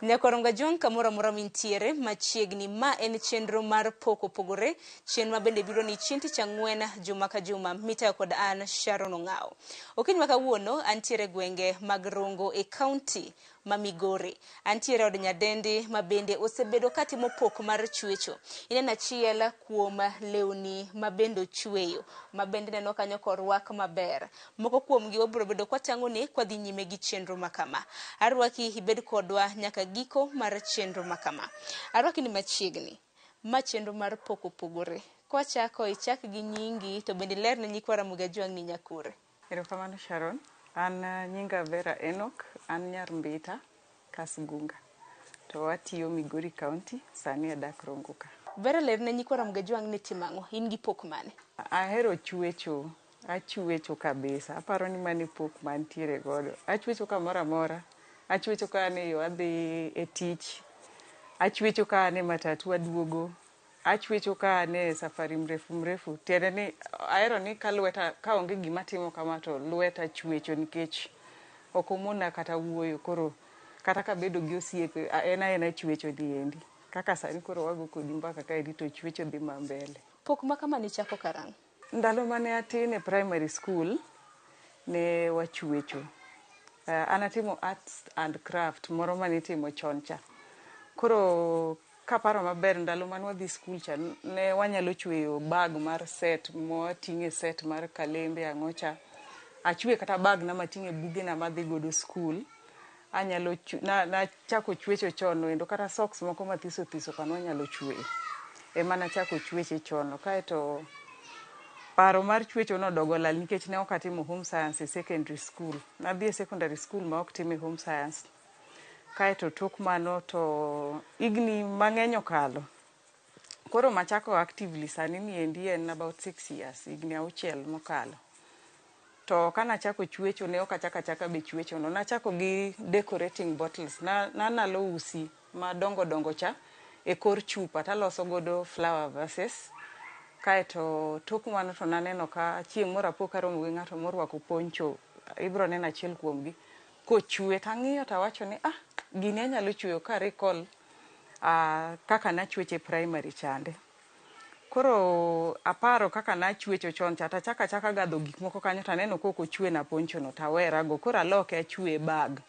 Nyakoronga Jwang' kamoro amora mintiere machiegni. Ma en chenro mar Pok Opogore, chenro ma bende biro ni chieng' tich ang'wen juma ka juma mitayo kod an Sharon Ong'awo. Okinyi ma kawuono antiere gwenge mag Rongo e kaunti ma Migori. Antiere od nyadendi ma bende osebedo katimo pok mar chwecho. Ineno achiel kuom lewni ma bende ochweyo, ma bende ineno kanyo korwak maber. Moko kuomgi wabiro bedo kwatang'oni kwadhi nyime gi chenro ma kama. Arwaki ibed kodwa nyaka giko mar chenro ma kama. Arwaki ni machiegni. Ma chenro mar Pok Opogore. Kwachako ichak gi nyingi to bende iler ne nyikwa Ramogi Ajwang' ni nyakure. Erokamano Sharon. An nyinga Vera Enock, an nyar Mbita, Kasgunga. To atiyo Migori County, sani adak Rongo ka. Vera ler ne nyikwa Ramogi Ajwang' ni itimo ang'o? In gi pok mane? Ahero chwecho, achwecho kabisa. Aparo ni mano e pok mantiere godo. Achwecho kamoro amora. Achwecho ka an e yo adhi e tich. Achwecho ka an e matatu aduogo. Achwecho ka an e safari mrefu mrefu. Tiende ni ahero ni ka lweta kaonge gima atimo kama to lweta chwecho nikech ok omona kata wuoyo. Koro kata kabedo gi osiepe en aena chwecho ni endi. Kaka sani koro wago kodi mbaka kaendi to chwecho dhi ma mbele. Pok ma kama nichako karang'o? Ndalo mane atin e primary school ne wachwecho. An atimo arts and craft moro mane itimo chon cha. Koro kaparo maber ndalo mane wadhi skul cha ne wanyalo chweyo bag mar set mwating'e set mar kalembe ang'o cha. Achwe kata bag na mating'e bugena madhi godo skul. Anyalo nachako chwecho chon noendo kata socks moko mathiso thiso ka nwanyalo chweyo. Ema nachako chweche chon no. Kaeto paro mar chwecho nodogo lal nikech ne ok atimo home science e secondary school. Nadhi e secondary school ma ok time home science. Kaeto tok mano to higni mang'eny okalo. Koro machako actively sani niendi en about 6 years, higni 6 mokalo. To kanachako chwecho ne ok achako achaka be chwecho no. Nachako gi decorating bottles. Nanalo usi madongo dongo cha e kor chupa taloso godo flower vases. Kaeto tok mano to naneno ka chieng' moro apo karomo gi ng'ato morwako poncho, ibro neno achiel kuomgi, kochwe tang'iyo tawacho ni ah, gini anyalo chweyo ka recall kaka nachwecho e primary chande. Koro aparo kaka nachwecho chon cha tachako achaka gadho gik moko kanyo taneno kok ochwena poncho no tawera go. Koro aloke achweye bag.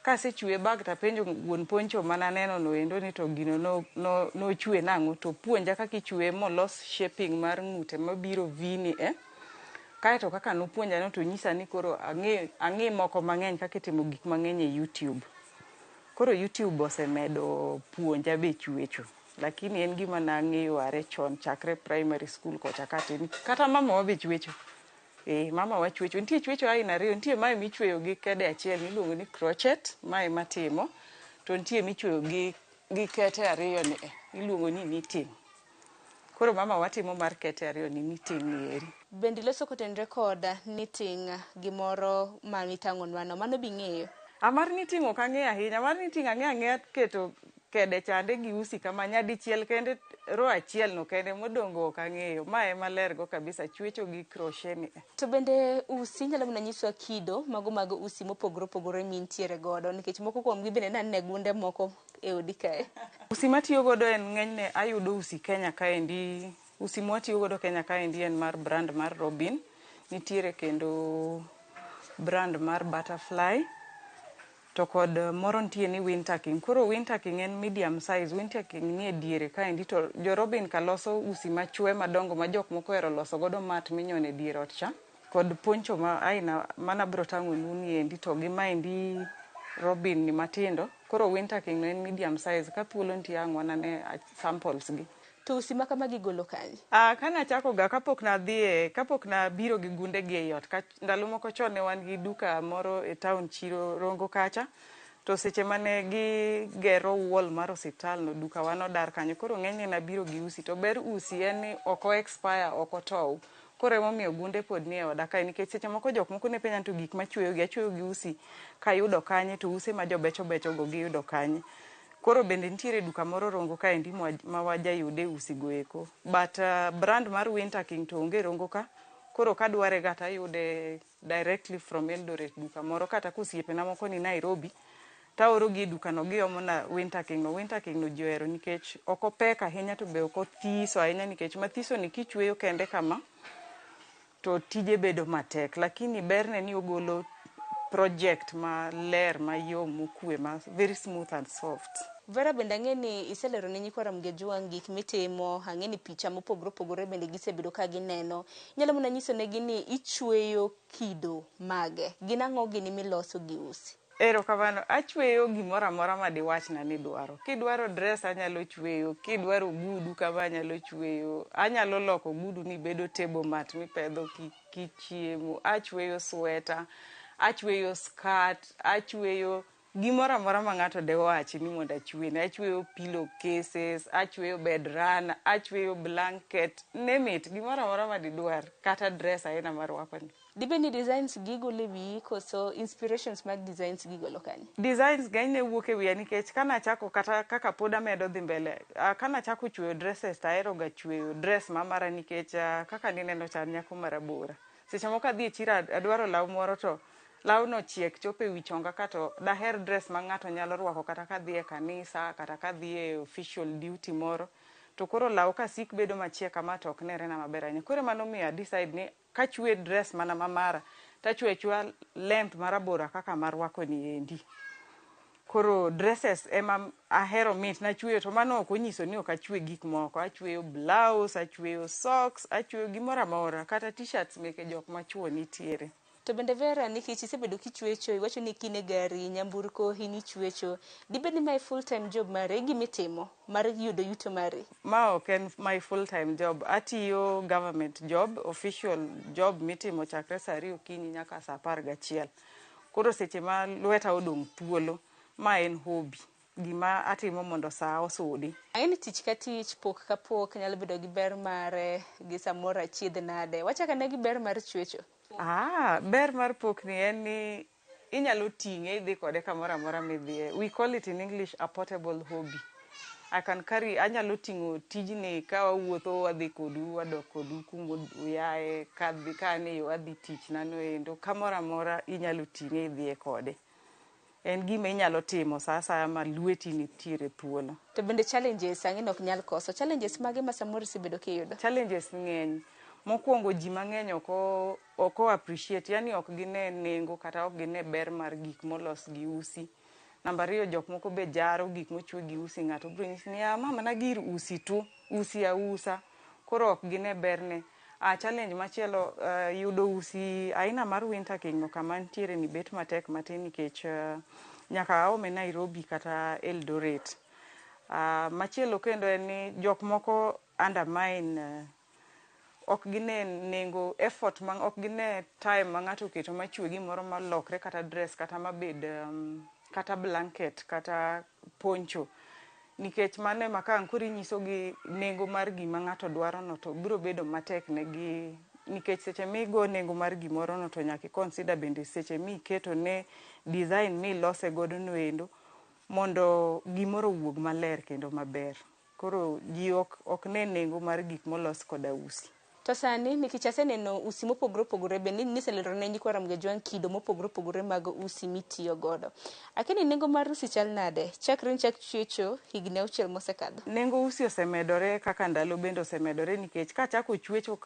Kasechweye bag tapenjo wuon poncho mananeno no endo ni to gino nochwe nang'o to opuonja kaka ichweye molos shaping mar ng'ute mabiro V ni e. Kaeto kaka nopuonja no to onyisa ni koro ang'i moko mang'eny kaka itimo gik mang'eny e YouTube. Koro YouTube osemedo puonja be chwecho. Lakini en gima nang'eyo are chon chakre primary school kocha katin. Kata mamawa be chwecho. Mamawa chwecho. Nitie chwecho aina ariyo. Nitie mae michweyo gi kede achiel miluongo ni crochet, mae matimo. To nitie michweyo gi kete ariyo ni e, iluongo ni knitting. Koro mamawa timo mar kete ariyo ni knitting ni eri. Bende iloso kotenore kod knitting gimoro ma itang'onwa no, mano be ing'eyo? A mar knitting ok ang'eyo ahinya. Mar knitting ang'eyo ang'eya keto kede chande gi usi kama nyadichiel kende row achiel no kende modong' go ok ang'eyo. Ma ema ler go kabisa chwecho gi crochet ni. To bende usi inyalo mana nyiswa kido mago mag usi mopogore opogore mintiere godo nikech moko kuomgi bende naneno e gunde moko e odi kae. Usi matiyo godo en ng'enyne ayudo usi Kenya kaendi. Usi mwatiyo godo Kenya kaendi en mar brand mar Robin. Nitiere kendo brand mar Butterfly. To kod moro nitie ni Winter King. Koro Winter King en medium size. Winter King nie diere kaendi to jo Robin ka loso usi machwe madongo ma jok moko ohero loso godo mat minyono e dier ot cha. Kod poncho ma aina mana bro tang'onu ni endi to gi maendi Robin ni matindo. Koro Winter King no en medium size. Ka thuolo nitie ang' wanane samples gi. To usi ma kamagi igolo kanye? Kanachako ga kapok nadhiye kapok nabiro gi gunde gi ei ot. Ndalo moko chon ne wan gi duka moro e town chiro Rongo kacha. To seche mane gigero wall mar osiptal no duka wa nodar kanyo. Koro ng'enyne nabiro gi usi. To ber usi en ni ok o expire ok otow. Koro emomiyo gunde pod nie oda kae nikech seche moko jok moko ne penja ni to gik machweyo gi achweyo gi usi kayudo kanye to use ma jobecho becho go giyudo kanye. Koro bende nitiere duka moro Rongo kaendi ma wajayude usi go eko. But brand mar Winter King to onge Rongo ka. Koro kadware ga tayude directly from Eldoret duka moro kata ka osiepena moko ni Nairobi. Taoro gi e duka no giomo na Winter King no. Winter King no ji ohero nikech ok opek ahinya to be ok othiso ahinya, nikech mathiso ni kichweyo kende kama to tije bedo matek, lakini berne ni ogolo project maler, mayom, mokwe, ma very smooth and soft. Vera, bende ang'e ni iselero ne nyikwa Ramogi Ajwang' gik mitimo, ang'e ni picha mopogore opogore bende gisebedo ka gineno. Inyalo mana nyiso negi ni ichweyo kido mage? Gin ang'o gini miloso gi usi? Erokamano. Achweyo gimoro amora ma diwachna ni idwaro. Kidwaro dress anyalo chweyo, kidwaro ogudu kama anyalo chweyo, anyalo loko ogudu ni bedo table mat mipedho kichiemo, achweyo sweta, achweyo skirt, achweyo gimoro amora ma ng'ato dewachi ni mondo achwene. Achweyo pillow cases, achweyo bed runner, achweyo blanket, name it, gimoro amora ma didwar, kata dress aina marwako ni. Dibed ni designs gi golo e wiyi koso inspirations mag designs gi golo kanye? Designs ng'enyne wuok e wiya, nikech kanachako, kata kaka pod amedo dhi mbele, kanachako chweyo dresses to ahero ga chweyo dress ma mara, nikech kaka nineno cha, an nyako marabora. Seche moko adhi e chiro, adwaro law moro, to lawno chiek chopo e wi chonga ka, to daher dress ma ng'ato nyalo rwako kata kadhi e kanisa, kata kadhi e official duty moro, to koro law kasik bedo machiek kama to ok nere na maber ahinya. Koro ema nomiyo a decide ni kachwe dress mana ma mara, tachweyo achweya length marabora kaka marwako ni endi. Koro dresses ema ahero, mit nachweyo, to mano ok onyiso ni ok achwe gik moko. Achweyo blouse, achweyo socks, achweyo gimoro amora, kata t-shirts meke jok machuo nitiere. To bende Vera, nikech isebedo kichwecho, iwacho ni kin e gari, nyamburko, in ichwecho. Dibed ni mae full time job mari, e gimitimo mar yudo yuto mari? Ma ok en my full time job. Atiyo government job, official job mitimo chakre saa 2 okinyi nyaka saa 11. Koro seche ma lweta odong' thuolo, ma en hobby, gima atimo mondo saa osudi. Ang'e ni tich ka tich, pok ka pok nyalo bedo gi ber mare gi samoro achiedh nade. Wachak ane gi ber mar chwecho. Ah, ber mar pokni en ni inyalo ting'e idhi kode kamoro amora midhiye. We call it in English a portable hobby. I can carry, anyalo ting'o tijni ka wawuotho, wadhi kodu, wadok kodu kuma uyae, kadhi ka an e yo adhi tich nano endo, kamoro amora inyalo ting'e idhiye kode. En gima inyalo timo sa asaya ma lweti nitiere thuolo. To bende challenges ang'e ni ok nyal koso. Challenges mage ma samoro isebedo kiyudo? Challenges ng'eny. Mokwongo, ji mang'eny ok o appreciate, yani ok gine nengo kata ok gine ber mar gik molos gi usi. Namba ariyo, jok moko be jaro gik mochwe gi usi. Ng'ato biro nyisi ni, "Ah, ma mana gir usi tu, usi ausa." Koro ok gine berne. Challenge machielo, yudo usi aina mar Winter King no kama ntiere ni bet matek matin, nikech nyaka aome Nairobi kata Eldoret. Machielo kendo en ni jok moko undermine, ok gine nengo effort ma ok gine time ma ng'ato oketo machwe gimoro malokre, kata dress, kata mabed kata blanket, kata poncho, nikech mano ema ka ang' koro inyiso gi nengo mar gima ng'ato dwaro no, to biro bedo matek ne gi, nikech seche migo nengo mar gimoro no to nyaka i consider bende seche miketo ne design milose godo no endo mondo gimoro owuog maler kendo maber. Koro ji ok ne nengo mar gik molos koda usi. To sani, nikech aseneno usi mopogore opogore, bende niselero ne nyikwa Ramogi Ajwang' kido mopogore opogore mag usi mitiyo godo. Akia ni nengo mar usi chal nade chakre nichak chwecho higni 6 mosekadho? Nengo usi osemedore kaka ndalo bende osemedore, nikech kachako chwecho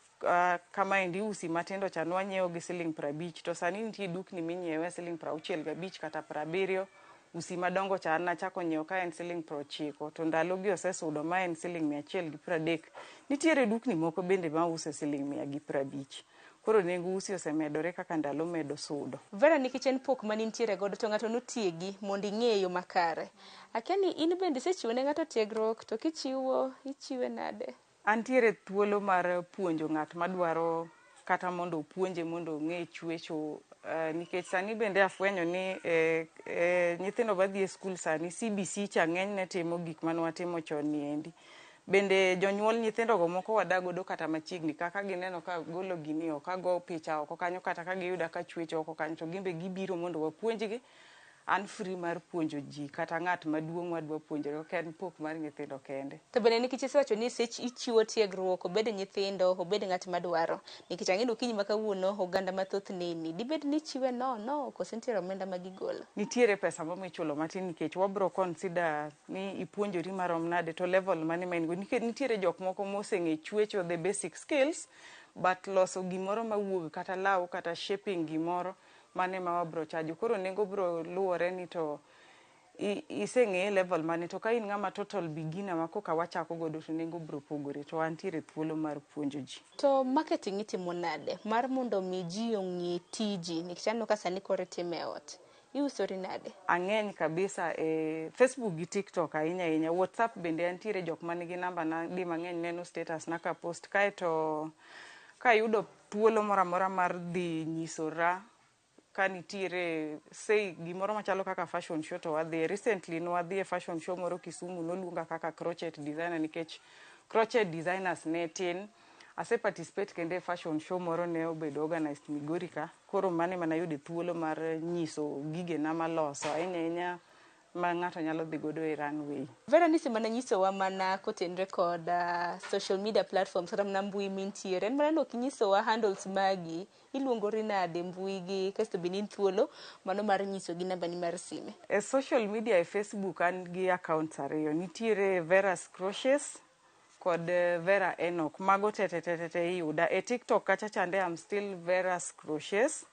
kamaendi, usi matindo cha nwanyiewo gi siling 50, to sani nitie dukni minyiewe siling 65 kata 70. Usi madongo cha an nachako nyiewo ka en siling 90, to ndalogi osesudo ma en siling 130. Nitiere dukni moko bende mause siling 150. Koro nengo usi osemedore kaka ndalo medo sudo. Vera, nikech en pok manintiere godo to ng'ato notiegi mondo ing'e yo makare. Akia ni in bende isechiwo ne ng'ato tiegruok, to kichiwo, ichiwe nade? Antiere thuolo mar puonjo ng'at madwaro kata mondo opuonje mondo ong'e chwecho, nikech sani bende afwenyo ni nyithindo madhi e skul sani CBC cha ng'enyne timo gik mane watimo chon ni endi. Bende jonyuol nyithindogo moko wadak godo kata machiegni, kaka gineno ka golo gini oko, ago picha oko kanyo, kata ka giyuda ka chwecho oko kanyo, to gin be gibiro mondo wapuonjgi. An free mar puonjo ji kata ng'at maduong' madwa puonjore, ok en pok mar nyithindo kende. To bende nikech isewacho ni ichiwo tiegruok, obed nyithindo, obed ng'at madwaro, nikech ang'e ni okinyi ma kawuono oganda mathoth neni, dibed ni ichiwe nono koso nitiere omenda ma gigolo? Nitiere pesa mo michulo matin nikech wabro consider ni ipuonjori marom nade to level mane ma in go. Nikech nitiere jok moko moseng'e chwecho, the basic skills, but loso gimoro mawuog kata law kata shaping gimoro, mane ma wabro chajo. Koro nengo bro luwore ni to iseng'eye level mane, to ka in ng'ama total beginner ma koka wachako godo, to nengo bro pogore, to wantiere thuolo mar puonjo ji. To marketing itimo nade mar mondo mi ji ong'e tiji, nikech aneno ka sani koro itime e ot, iusori nade? Ang'eny kabisa e Facebook gi TikTok ahinya ahinya. WhatsApp bende antiere, jok manigi namba na di mang'eny neno status na ka post. Kaeto kayudo thuolo moro amora mar dhi nyisora ka nitiere, say, gimoro machalo kaka fashion show, to wadhiye. Recently nwadhi e fashion show moro Kisumu, noluonga kaka crochet designer nikech crochet designers ne tin. Ase participate kendo e fashion show moro ne obedo organized Migori ka. Koro mano ema nayude thuolo mar nyiso gigena maloso, ahinya ahinya ma ng'ato nyalo dhi godo e runway. Vera, nise mana nyisowa mana kotenre kod social media platforms kata mana mbui mintiere. En mana ni ok inyisowa handles magi, iluongori nade mbui gi, kasto bende in thuolo mano mar nyisogi nambani mar sime. E social media, e Facebook an gi accounts ariyo. Nitiere Vera's Crochets kod Vera Enoch. Mago te te te te te iyuda. E TikTok kacha chande I'm still Vera's Crochets.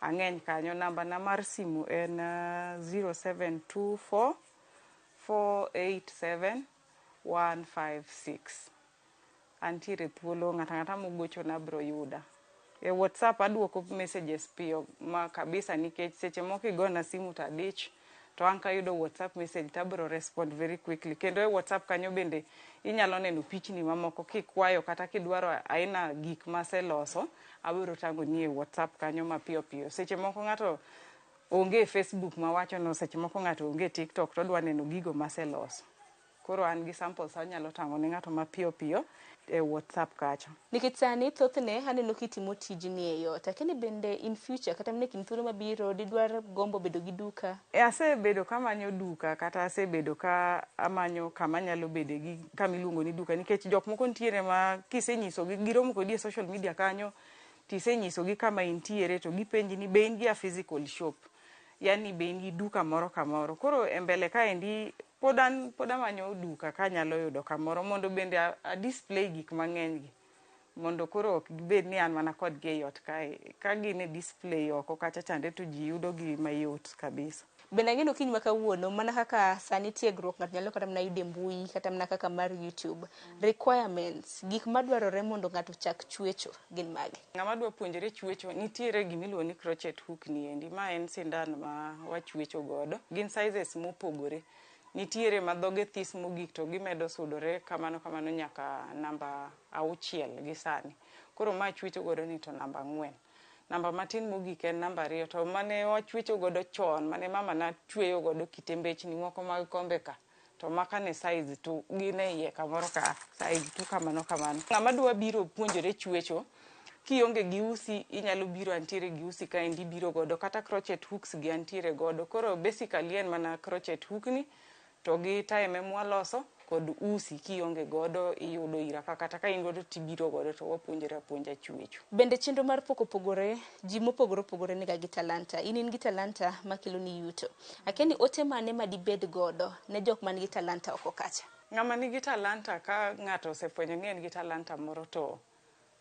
Ang'eny kanyo. Namba na mar simu en 0724 487 156. Antiere thuolo, ng'ato ang'ata mogochona bro yuda. E WhatsApp aduoko messages piyo ma kabisa, nikech seche moko igona simu to adich, to an kayudo WhatsApp message to abro respond very quickly. Kendo e WhatsApp kanyo bende inyalo neno pichni mamoko kikwayo kata kidwaro aina gik maseloso, abiro tang'oni e WhatsApp kanyo mapiyo piyo. Seche moko ng'ato onge e Facebook mawacho no, seche moko ng'ato onge e TikTok to odwa neno gigo maseloso. Koro an gi samples anyalo tang'o ne ng'ato mapiyo piyo e WhatsApp kacha. Nikech sani thothne aneno kitimo tijni e ot, akia bende in future kata mana e kind thuolo mabiro didwar gombo bedo gi duka? E asebedo kamanyo duka, kata asebedo ka amanyo kama anyalo bede gi kama iluongo ni duka, nikech jok moko nitiere ma kisenyisogi giromo kodi e social media kanyo, tisenyisogi kama intiere, to gipenji ni be in gi a physical shop, yani be in gi duka moro kamoro. Koro e mbele kaendi pod an pod amanyo duka kanyalo yudo kamoro mondo bende a display gik mang'eny gi, mondo koro ok gibed ni an mana kodgi ei ot kae, ka gin e display oko kacha chande to ji yudo gi mayot kabisa. Bende ang'e ni okinyi ma kawuono, mana kaka sani tiegruok ng'ato nyalo kata mana yudo e mbui kata mana kaka mar YouTube. Requirements, gik madwarore mondo ng'ato ochak chwecho gin mage? Ng'ama dwa puonjore chwecho, nitiere gimiluongo ni crochet hook ni endi. Ma en sindan ma wachwecho godo. Gin sizes mopogore. Nitiere ma dhoge this mogik to gimedo sudore kamano kamano nyaka namba 6 gi sani. Koro ma achwecho godo ni to namba 4. Namba matin mogik en namba 2, to mane wachwecho godo chon, mane mama na chweyo godo kitembechni moko mag kombe ka, to maka ne size 2, gin e iye kamoro ka size 2 kamano kamano. Ng'ama dwa biro puonjore chwecho, kionge gi usi inyalo biro, antiere gi usi kaendi ibiro godo, kata crochet hooks gi antiere godo. Koro basically en mana crochet hook ni to gi time mwaloso kod usi. Kionge godo iyudo ira ka, kata ka in godo tibiro godo to wapuonjore apuonja chwecho. Bende chenro mar pok opogore, ji mopogore opogore niga gi talanta. In gi talanta makelo ni yuto. Akia ni ote mane ma dibed godo ne jok man gi talanta oko kacha? Ng'ama nigi talanta, ka ng'ato osefwenyo ni en gi talanta moro, to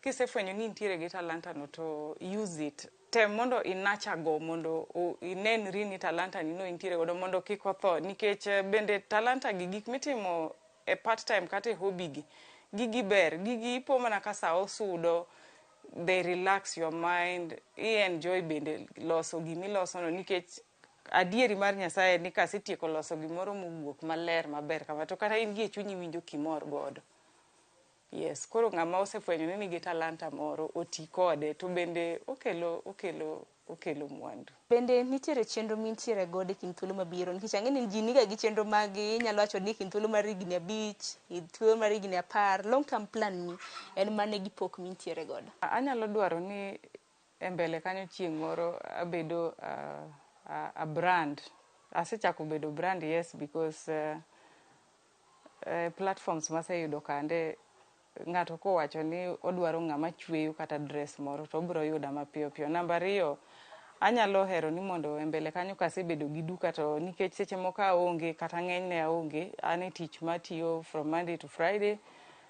kisefwenyo ni intiere gi talanta no, to use it. Tem mondo inacha go mondo inenri ni talanta ni no intiere godo mondo kik otho, nikech bende talanta gi, gik mitimo e part time kata e hobby gi, gigi ber, gigi ipo mana ka sa osudo, they relax your mind, i enjoy bende loso gimiloso no, nikech adieri mar Nyasaye ni kasetieko loso gimoro mowuok maler maber kama, to kata in gi e chunyi iwinjo kimor godo. Yes, koro ng'ama osefwenyo ni nigi talanta moro oti kode, to bende okelo mwandu. Bende nitiere chenro mintiere godo e kind thuolo mabiro? Nikech ang'e ni ji niga gi chenro magi, inyalo wacho ni kind thuolo mar higni 5, thuolo mar higni 10, long term plan ni en mane gi pok mintiere godo? Anyalo dwaro ni e mbele kanyo chieng' moro abedo a brand. Asechako bedo brand, yes, because platforms maseyudo kande, ng'ato kowacho ni odwaro ng'ama chweyo kata dress moro to obiro yuda mapiyo piyo. Namba ariyo, anyalo hero ni mondo e mbele kanyo kasebedo gi duka, to nikech seche moko aonge kata ng'enyne aonge, an e tich matiyo from Monday to Friday,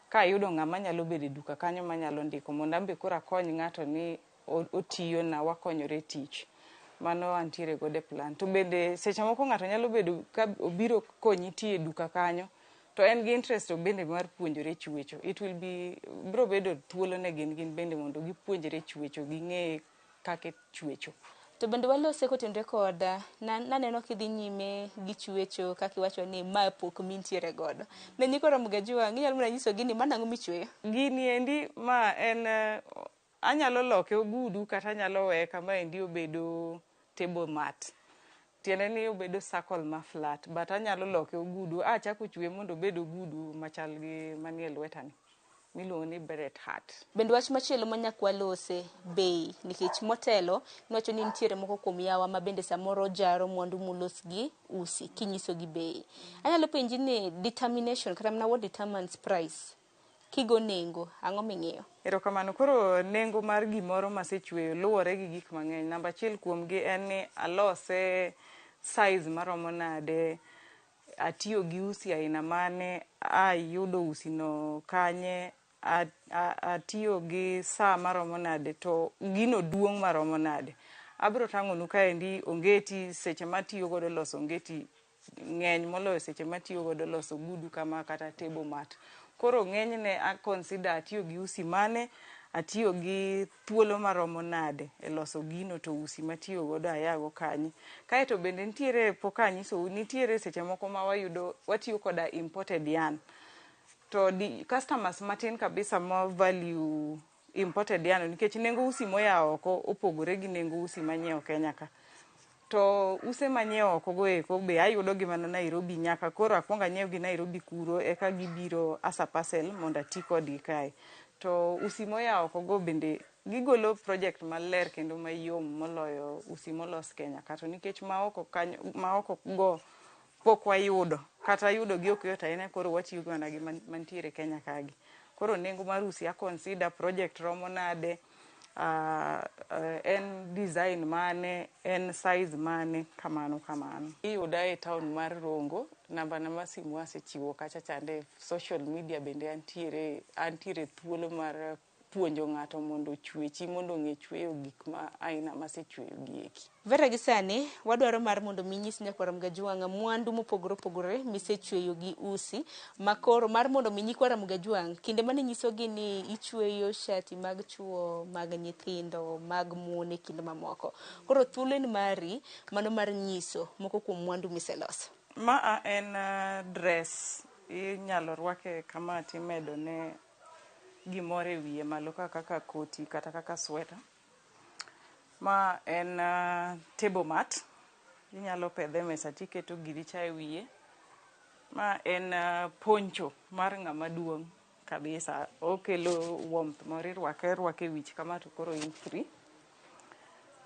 kayudo ng'ama nyalo bedo e duka kanyo manyalo ndiko mondo an be koro akony ng'ato ni otiyo na, wakonyore e tich. Mano antiere godo e plan. To bende seche moko ng'ato nyalo bedo ka obiro konyi tiyo e duka kanyo to en gi interest bende mar puonjore chwecho. It will be biro bedo thuolo ne gin bende mondo gipuonjre chwecho, ging'e kaka chwecho. To bende walose kotenore kod naneno kidhi nyime gi chwecho kaka iwacho ni ma pok mintiere godo. Ne nyikwa Ramogi Ajwang', inyalo mana nyisogi ni mano ang'o michweyo? Gini endi ma en anyalo loke ogudu kata anyalo weye kama endi obedo table mat. Tiende ni obedo circle ma flat, but anyalo loke ogudu, achako chweye mondo obed ogudu machal gi manie lweta ni miluongo ni beret hat. Bende wach machielo ma nyaka walose, bei, nikech motelo niwacho ni nitiere moko kuom yawa ma bende samoro jaro mwandu molos gi usi kinyiso gi bei. Anyalo penji ni determination kata mana what determines price, kigo nengo, ang'o ming'iyo? Erokamano. Koro nengo mar gimoro masechweyo luwore gi gik mang'eny. Namba achiel kuomgi en ni alose size maromo nade, atiyo gi usi aina mane, ayudo usi no kanye, atiyo gi saa maromo nade, to gino duong' maromo nade. Abiro tang'onu kaendi ongeti, seche matiyo godo loso ongeti ng'eny moloyo seche matiyo godo loso ogudu kama kata table mat. Koro ng'enyne a consider atiyo gi usi mane, atiyo gi thuolo maromo nade e loso gino, to usi matiyo godo ayago kanye. Kaeto bende nitiere, pok anyisou, nitiere seche moko ma wayudo watiyo koda imported yarn. To customers matin kabisa ma value imported yarn nikech nengo usi moya oko opogore gi nengo usi manyiewo Kenya ka. To use manyiewo oko go eko be ayudo gi mana Nairobi, nyaka koro akuong anyiew gi Nairobi kuro eka gibiro as a parcel mondo ati kodgi kae. To usi moya oko go bende gigolo project maler kendo mayom moloyo usi molos Kenya ka. To nikech maoko kanyo, maoko go pok wayudo, kata yudo gi ok yot ahinya, koro watiyo mana gi mantiere Kenya kagi. Koro nengo mar usi a consider project romo nade, en design mane, en size mane, kamano kamano. Iyuda e town mar Rongo, namba na mar simu asechiwo kacha chande, social media bende antiere thuolo mar puonjo ng'ato mondo ochwechi, mondo ong'e chweyo gik ma aina masechweyo gi eki. Vera, gi sani wadwaro mar mondo mi inyis nyakwar Ramogi Ajwang' mwandu mopogore opogore misechweyo gi usi makoro mar mondo mi nyikwa Ramogi Ajwang' kinde mane nyisogi ni ichweyo shati mag chuo, mag nyithindo, mag mon e kinde mamoko. Koro thuolo en mari mano mar nyiso moko kuom mwandu miseloso. Ma en dress, inyalo rwake kama timedo ne gimoro e wiye malo ka kaka koti kata kaka sweta. Ma en table mat, inyalo pedhe e mesa tiketo giri cha e wiye. Ma en poncho mar ng'ama duong' kabisa, okelo warmth moro, irwake arwaka e wich kama to koro in free.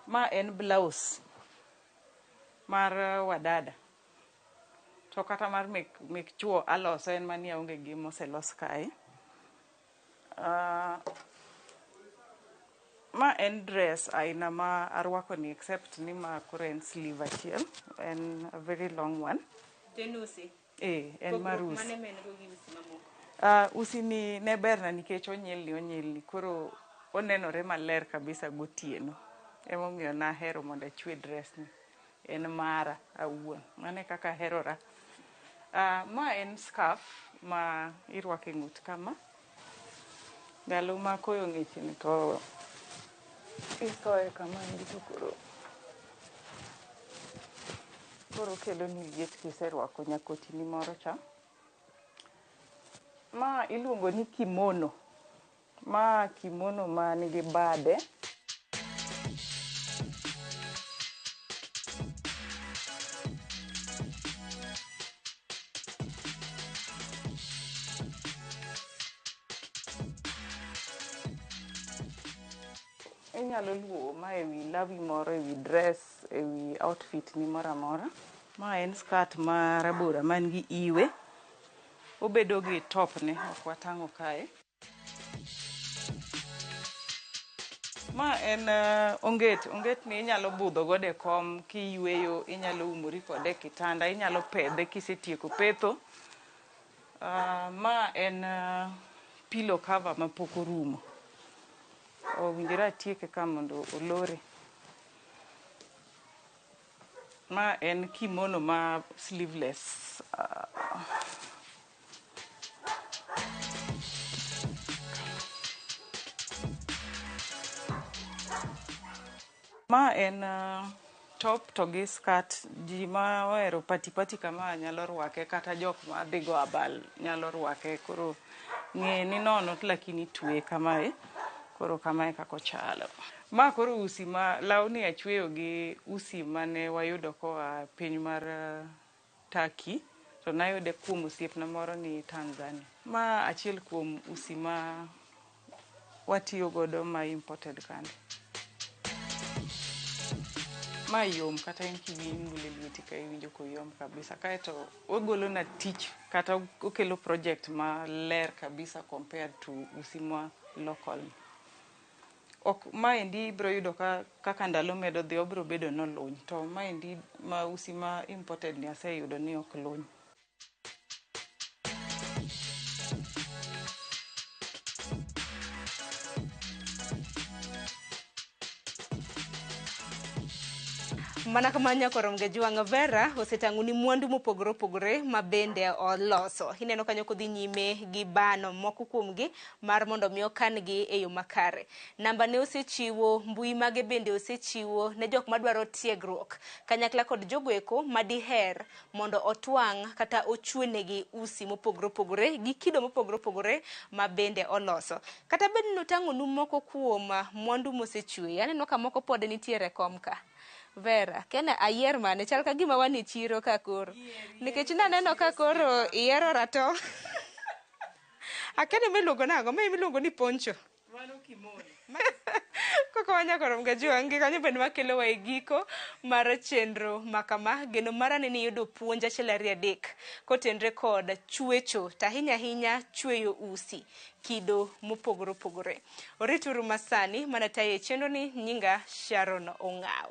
Ma en blouse mar wadada, to kata mar mek chuo aloso, en mana ni aonge gi moselos kae. Ma en dress aina ma arwako ni, except ni ma koro en sleeve achiel, en a very long one. En usi? Eh, en mar Pogruok usi. mane ma en go gi usi mamoko? Usi ni ne berna nikech onyilni onyilni, koro onenore maler kabisa gotieno. Emomiyo nahero mondo achwe dress ni. En mara awuon. Mano e kaka aherora. Ma en scarf ma irwako e ng'ut kama. Ndalo ma koyo ng'ich ni to isoye kama to koro kelo ni liet kiserwako nyakoti ni moro cha. Ma iluongo ni kimono. Ma kimono ma nigi bade. Inyalo luowo ma ewi lawi moro, ewi dress, ewi outfit ni moro amora. Ma en skirt ma rabora man gi iwe. Obedo gi top ne, ok watang'o kae. Ma en onget, onget ni inyalo budho godo e kom kiyweyo, inyalo umori kode e kitanda, inyalo pedhe kisetieko petho. Ma en pillow cover mapok orumo. Owinjore atieke ka mondo olore. Ma en kimono ma sleeveless. Ma en top to gi skirt. Ji ma ohero pati pati kama nyalo rwake kata jok ma dhi go abal nyalo rwake. Koro ng'eye ni nono to lakini tweye kamae. Koro kamae kaka ochalo. Ma koro usi ma lawni achweyo gi usi mane wayudo koa piny mar Turkey to nayude kuom osiepna moro ni Tanzania. Ma achiel kuom usi ma watiyo godo ma imported kande. Ma yom kata in kimule lweti ka iwinjo koyom kabisa. Kaeto ogolo na tich kata okelo project maler kabisa compared to usi ma local. Ok maendi ibiro yudo ka kaka ndalo medo dhi obiro bedo noluny to maendi ma usi ma imported ni aseyudo ni ok luny. Mana kama nyakorom Gajwang' Vera osetang'oni mwandu mopogore opogore ma bende oloso. Ineno kanyo kodhi nyime gi bano moko kuomgi mar mondo mi okan-gi e yo makare. Namba ne osechiwo, mbui mage bende osechiwo ne jok madwaro tiegruok kanyakla kod jogo eko madiher mondo otwang' kata ochwenegi usi mopogore opogore gi kido mopogore opogore ma bende oloso. Kata bed ni notang'onu moko kuom mwandu mosechweyo, aneno ka moko pod nitiere e kom ka. Vera, kene ayier mane? Chal ka gima wan e chiro ka koro. Nikech naneno ka koro iyiero ratong'. Akia ni miluongo nang'o? Ma emiluongo ni poncho. Mano kimono. Koko wanyakoro Mgajwang' gi kanyo bende wakelowa e giko mar chenro ma kama. Geno mara ni niyudo puonj achiel ariyo adek kotenre kod chwecho to ahinya ahinya chweyo usi kido mopogore opogore. Orituru masani mana tayo e chenro ni nyinga Sharon Ong'aw.